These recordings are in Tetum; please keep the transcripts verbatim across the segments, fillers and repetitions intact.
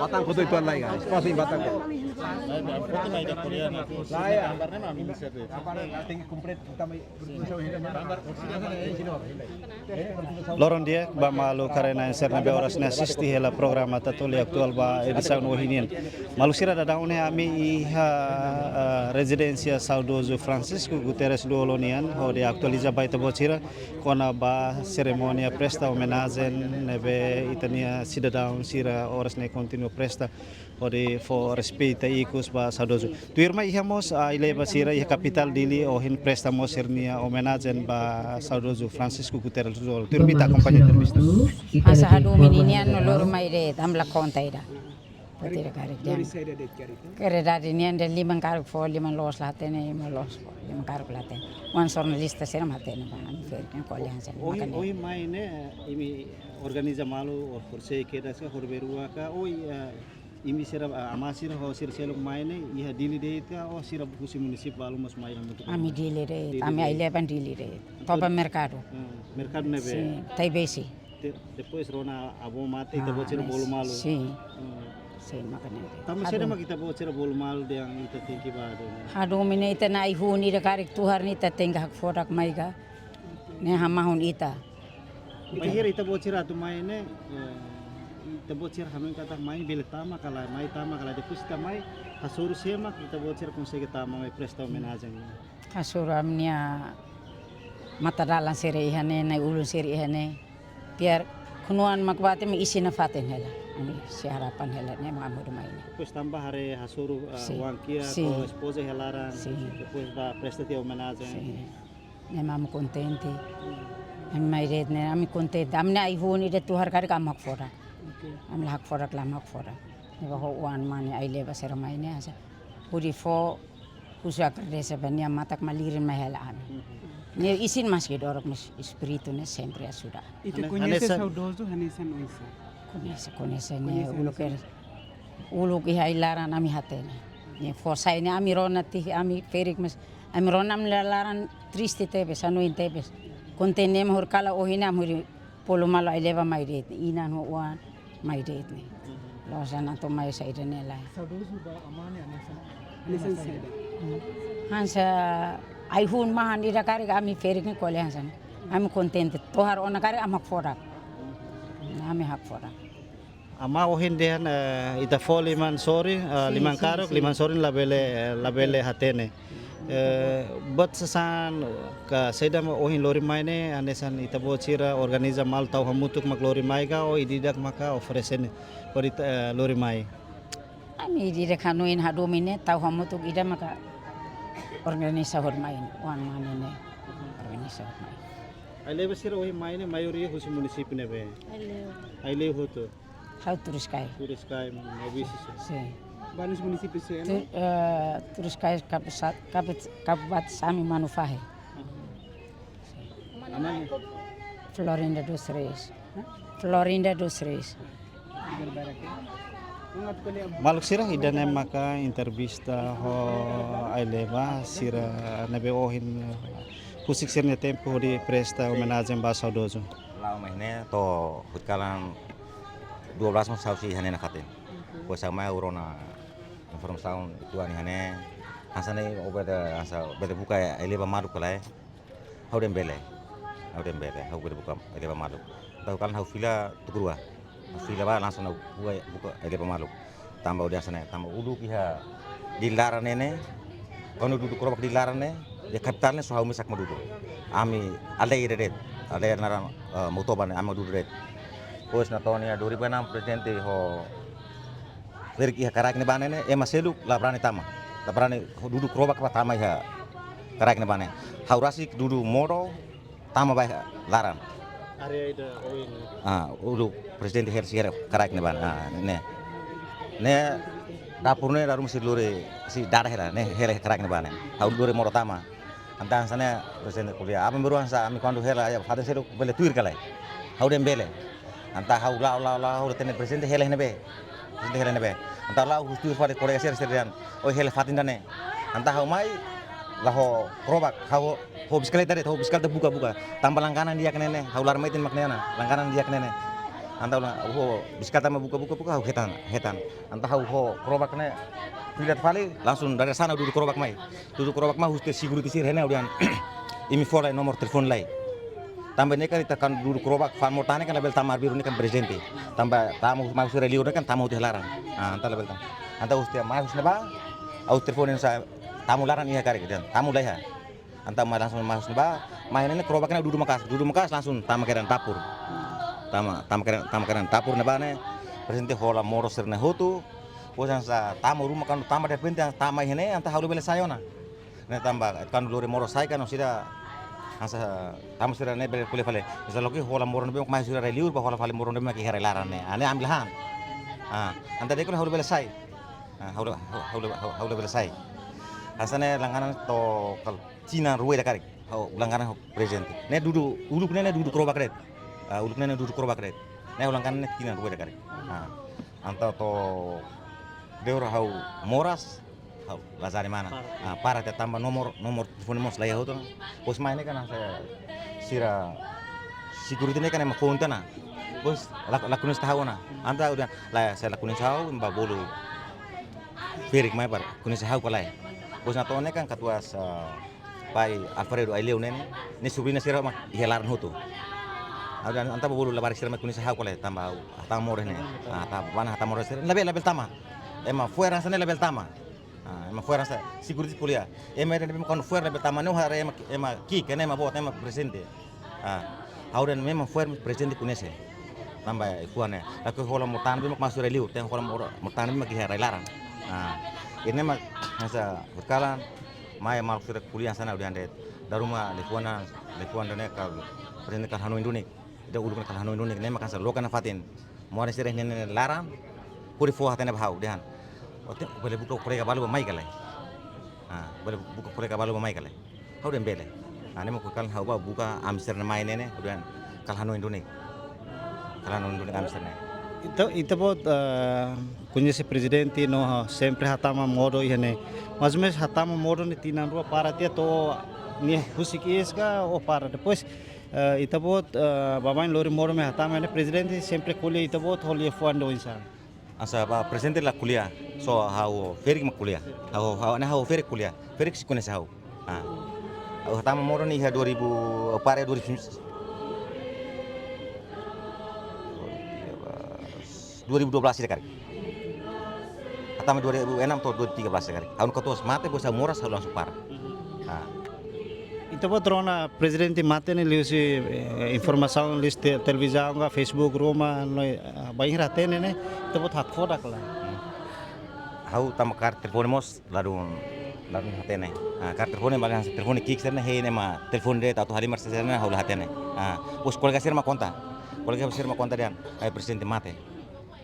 Batang koto itu lagi, guys. Pasti batang. Loron di'ak ba maluk karena sira ne'ebé oras ne'e asiste hela programa Tatoli Atuál ba edisaun ohin nian. Maluk sira, daudaun ne'e ami iha, eh, rezidénsia saudozu Francisco Guterres Lú-Olo nian, hodi atualiza ba ita-boot sira kona-ba serimónia presta omenajen ne'ebé ita-nia sidadaun sira oras ne'e kontinua presta hodi fó respeitu ikus ba saudozu. Tuirmai iha mós, ah, ai-leba sira iha kapitál Dili ohin presta mós sira-nia omenajen ba saudozu Francisco Guterres Lú-Olo. Tuirmai ita akompaña entrevista. Hanesan hadomi ninian no lori mai de'it, ami la konta ida. Buat ida karik. Lori de'it. Karik dada nian de'it, liman karuk fó, liman loos la hatene, liman loos fó, liman karuk la hatene. Oan jornalista sira mak hatene ba, ami ferik ne'e ko'alia hanesan ne'e. Ohin, maka ne'e. Ohin mai ne'e, imi organiza malu, o horisehik kedas ka, horibainrua ka, ohin, eh, imi sira, ah, amá sira ho sira seluk mai ne'e, iha Dili de'it ka, o sira husi munisípiu balu mós mai hamutuk? Ami Dili de'it, Dili de'it. Ami ai-leba Dili de'it. To'o ba merkadu. Hmm, merkadu ne'ebé? Sin, Taibesi. De-, depois rona avó mate, ita-boot sira bolu malu. Sin. Hmm. Sin, maka ne'e. Tanba saida mak ita-boot sira bolu malu dehan ita tenke bá duni? Hadomi ne'e ita-nia ai-hun ida karik, tuhar ne'e ita tenke hakfodak mai ka. Ne'e hamahon ita. Bainhira ita-boot sira atu mai ne'e, eh, ita-boot sira hanoin katak mai bele tama ka lae, mai tama ka lae, depois ita mai, hasoru sé mak ita-boot sira konsege tama mai presta omenajen? Hasoru ami-nia matadalan sira iha ne'e, na'i-ulun sira iha ne'e. Tiar kunuan mak bate mi isin nafatin hela. Ami sei harapan hela ne'e mak ami hotu mai ne'e. Depois tanba haree hasoru, eh, sin, oan kiak, sin, ho espoza iha laran. Sin. Depois bá presta tiha omenajen. Sin. Ne'e mak ami kontente. Ami mai de'it ne'e, ami kontente. Ami-nia ai-hun ida, tuhar karik ami hakfodak. Oke. Ami la hakfodak, la ami hakfodak. Ne'ebé ho oan mane ai-leba sira mai ne'e hanesan hodi fó husu agradese ba nia matak malirin mai hela ami. Mhm. Nia isin maski dorok, mas espíritu ne'e sempre ajuda. Ita koñese saudozu hanesan oinsá? Koñese, koñese ne'e uluk iha ai-laran ami hatene. Ne'e fó sai ne'e ami rona tiha, ami ferik, mas ami rona ami la laran triste tebes, hanoin tebes. Kontente mak horikalan ohin ne'e ami hodi bolu malu ai-leba mai de'it, inan ho oan mai de'it ne'e. La'ós atu mai saida ne'e lae. Saudozu ba amá ne'e hanesan, hanesan saida? Hanesan ai-hun mahon ida karik, ami ferik ne'e ko'alia hanesan ne'e. Ami kontente, tohar ona karik ami hakfodak. Ami hakfodak. Amá ohin dehan, eh, ita fó liman sorin, eh, sin, liman sin, karuk, sin, liman sorin labele, eh, labele hatene. Eh, buat sasán ka saida mak ohin lori mai ne'e, hanesan ita-boot sira organiza malu tau hamutuk mak lori mai ka, o ida-idak maka oferese ne'e, hodi, eh, lori mai? Ami ida-idak hanoin hadomi ne'e, tau hamutuk ida maka organiza hodi mai, oan mane ne'e organiza hodi mai. Ai-leba sira ohin mai ne'e, maioria husi munisípiu ne'ebé? Aileu. Aileu hotu. Ha'u Turiscai. Turiscai, Maubisse, sin. Sin. Vários municípios, sin, tu-, eh, Turiscai, Kabusa-, Kabu-, Kabupaten Same, Manufahi. Amá ne'e? Florinda dos Reis. Hah? Florinda dos Reis. Maluk sira, ida-ne'e maka entrevista ho ai-leba sira ne'ebé ohin husik sira-nia tempu hodi presta omenajen ba saudozu. La'o mai ne'e to'o horikalan dua belas mós ha'u sei iha ne'e nafatin. Depois ha'u mai ha'u rona informasaun uitoan iha ne'e. Hanesan ne'e, o bele, hanesan bele buka ai-leba maluk ka lae. Ha'u dehan bele. Ha'u dehan bele. Ha'u bele buka ai-leba maluk. Entaun kalan ha'u fila tuku rua. Ha'u fila bá langsung ha'u buka, buka ai-leba maluk. Tanba ha'u dehan hanesan ne'e, tanba uluk iha Dili laran ne'e ne'e, kuandu dudu krobak Dili laran ne'e, iha kapitál ne'e só ha'u mesak mak dudu. Ami aldeia ida de'it, aldeia naran, eh, Motoba ne'e, ami mak dudu de'it. Depois na tahun iha dua ribu enam, prezidente ho ferik iha karaik ne'ebá ne'e ne'e, ema seluk la brani tama. La brani dudu krobak bá tama iha karaik ne'ebá ne'e. Ha'u rasik dudu modo, tama ba laran. Área ida oin. Ah, uluk prezidente hela sira karaik ne'ebá. Ah, ne'e. Ne'e dapur ne'e dala ruma sei lori, sei dada hela, ne'e hela karaik ne'ebá ne'e. Ha'u lori modo tama. Entaun hanesan ne'e prezidente ko'alia. Aban-bainrua hanesan ami kuandu hela iha fatin seluk bele tuir ka lae. Ha'u dehan bele. Entaun ha'u la'o, la'o, la'o, ha'u hatene prezidente hela iha ne'ebé. Prezidente hela iha ne'ebé. Entaun la'o husu tuir fali kolega sira, sira dehan, "Oi, hela fatin ida-ne'e." Entaun ha'u mai, la ho krobak, ha'u ho, ho bisikleta de'it, ho bisikleta buka-buka. Tanba langganan di'ak ne'e ne'e, ha'u laran metin mak ne'e ona, langganan di'ak ne'e ne'e. Entaun la, ho bisikleta mak buka-buka-buka, ha'u hetan, hetan. Entaun ha'u ho krobak ne'e, pilat fali, langsung dadeer-saan dudu krobak mai. Dudu krobak mai, husi security sira ne'e, ha'u dehan, imi fó lai nomor telefone lai. Tanba ne'e kan ita kan dudu krobak, fa'an motor tan ne'e kan labele tama arbiru ne'e kan prezente. Tanba tamu mai husi rai-li'ur ne'e kan tama hotu iha laran. Ah, entaun labele tama. Entaun husi mai husi ne'ebá, ha'u telefone sa tamu laran iha karik, dehan, tamu la iha. Entaun mai langsung mai husi ne'ebá, mai ne'e ne'e krobak ne'e dudu maka'as, dudu maka'as langsung tama kedan dapur. Tama, tama kedan, tama kedan dapur ne'ebá ne'e, prezente hola modo sira-ne'e hotu, depois hanesan tamu ruma kan tama derrepente, tama iha ne'e, entaun ha'u labele sai ona. Ne'e tanba, kan lori modo sai kan, sira, hanesan, tamu sira ne'e bele ko'alia fali. Misal loke hola modo ne'ebé mak mai husi rai-li'ur, bá hola fali modo ne'ebé mak iha rai-laran ne'e. Ah, ne'e ami la han. Ah, entaun depois ha'u labele sai. Ah, ha'u la, ha'u, ha'u la, ha'u, ha'u labele sai. Hanesan ne'e langganan to'o kala tinan rua ida karik. Ha'u langganan ha'u prezente. Ne'e dudu, uluk ne'e ne'e dudu krobak de'it. Ah, uluk ne'e ne'e dudu krobak de'it. Ne'e ha'u langganan ne'e tinan rua ida karik. Ah, entaun to'o de'it ha'u moras, ha'u lazari mana. Para. Ah, para tiha tanba nomor, nomor telefone mós la iha hotu. Depois mai ne'e kan hanesan sira security ne'e kan ema konta ona. Depois la, la koñese ha'u ona. Entaun ha'u dehan, la, se la koñese ha'u, bá bolu ferik mai para koñese ha'u ka lae. Depois natoon ne'e kan katuas, ah, pai Alfredo Aileu ne'e ne'e, nia sobriña sira mak iha laran hotu. Ha'u dehan entaun bá bolu labarik sira mai koñese ha'u ka lae, tanba ha'u hatama modo ne'e. Ah, hatama, bá hatama modo sira. Labele, labele tama. Ema fo'er hanesan ne'e labele tama. Ah, ema fo'er hanesan, security ko'alia. Ema ida ne'ebé mak kuandu fo'er labele tama ne'e, haree ema, ema ki'ik, ne'e ema boot, ema prezente. Ah, ha'u dehan memang fo'er prezente koñese. Tanba iha ne'e. Lakohi hola motor tan ne'ebé mak mai husi rai-li'ur, tenke hola motor, motor tan ne'ebé mak iha rai-laran. Ah, ne'e mak hanesan berkalan, mai maluk sira ko'alia hanesan ne'e ha'u dehan de'it. Dala ruma liafuan, liafuan ida-ne'e kala, prezente kala hanoin duni. Ida uluk ne'e kala hanoin duni, ne'e mak hanesan loke nafatin. Moris sira iha ne'e ne'e laran, hodi fó hatene ba ha'u dehan. Ó tenke bele buka kolega balu bá mai ka lae. Ah, bele buka kolega balu bá mai ka lae. Ha'u dehan bele. Ah, ne'e mak kuandu ha'u bá buka ami sira-nia mai ne'e ne'e, ha'u dehan kala hanoin duni. Kala hanoin duni ami sira-ne'e. Ita, ita-boot, eh, koñese prezidente no sempre hatama modo iha ne'e. Mas mes hatama modo ne'e tinan rua para tiha to'o nia husik iis ka ó para. Depois, eh, ita-boot, eh, baibain lori modo mai hatama ne'e prezidente sempre ko'alia ita-boot ho liafuan oinsá? Hanesan ba prezidente la ko'alia, só ha'u ferik mak ko'alia. Ha'u, ha'u, ne'e ha'u ferik ko'alia. Ferik sei koñese ha'u. Ah. Ha'u hatama modo ne'e iha dua ribu, para dua ribu, dua ribu dua belas ida karik. Hatama dua ribu enam to'o dua ribu tiga belas ida karik. Ha'u katuas mate, depois ha'u moras, ha'u langsung para. Ah. Ita-boot rona prezidente mate ne'e liuhusi, eh, informasaun liuhusi te-, televizaun ka Facebook ruma no, eh, bainhira hatene ne'e, ita-boot hakfodak la. Hmm. Ha'u tanba kaer telefone mós ladún, ladún hatene. Ah, kaer telefone, bali hanesan telefone ki'ik sira-ne'e, hein ema telefone de'it atu halimar sira-ne'e, ha'u la hatene. Ah, depois kolega sira mak konta. Kolega sira mak konta dehan, ai prezidente mate.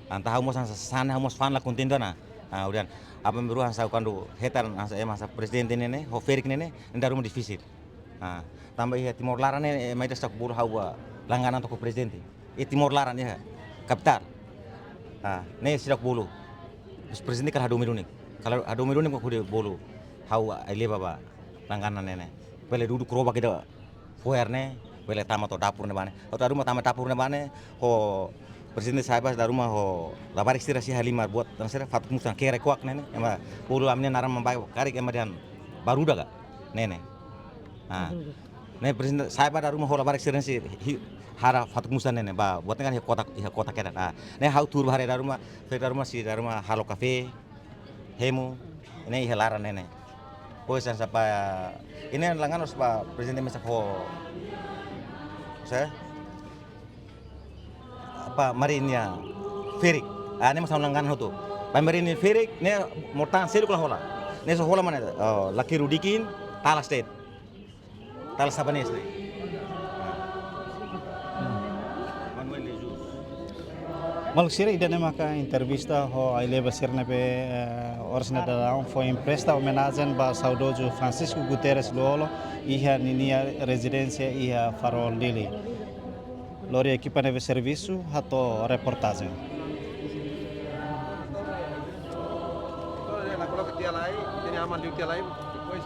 Entaun ha'u mós hanesan sasán, ha'u mós fa'an la kontente ona. Ah, ha'u dehan, aban-bainrua hanesan kuandu hetan hanesan ema hanesan prezidente ne'e ne'e, ho ferik ne'e ne'e, ne'e dala ruma difisil. Ah, tanba iha Timor laran ne'e, ema ida seidauk bolu ha'u bá langganan to'o prezidente. Iha Timor laran iha kapitál. Ah, ne'e seidauk bolu. Mas prezidente kala hadomi duni. Kala hadomi duni mak hodi bolu ha'u Aileu bá langganan ne'e ne'e. Bele dudu krobak ida fo'er ne'e, bele tama to'o dapur ne'ebá ne'e. Ha'u dala ruma tama dapur ne'ebá ne'e, ho prezidente sa'e bá dala ruma ho labarik sira sei halimar buat, tan sira fatuk musan kere kuak ne'e ne'e. Ema bolu ami-nia naran mak bá karik ema dehan barudak ka. Ne'e ne'e. Ah. Ne'e prezidente sa'e bá dala ruma ho labarik sira sei hi-, hara fatuk musan ne'e ne'e. Bá, buat ne'e kan iha kotak, iha kotak kedan. Ah. Ne'e ha'u tuur bá haree dala ruma, ferik dala ruma sei dala ruma halo kafé, hemu, ne'e iha laran ne'e ne'e. Depois hanesan ba, ne'e langganan hanesan ba prezidente mesak ho, se, apa, Marinha ferik. Ah, ne'e mak ha'u langganan hotu. Ba Marinha ferik, ne'e motor tan seluk la hola. Ne'e só hola mana, oh, lakiru dikin, talas de'it. Talas sabanes ne'e. Manuel Jesus. Maluk sira, ida-ne'e maka entrevista ho Aileu ba sira ne'ebé, eh, oras ne'e daudaun foin presta omenajen ba saudozu Francisco Guterres Lú-Olo iha ninia rezidénsia iha Farol, Dili. Lori ekipa ne'ebé servisu hato'o reportajen. Coloca tiha lai, tem a mão tiha lai, depois.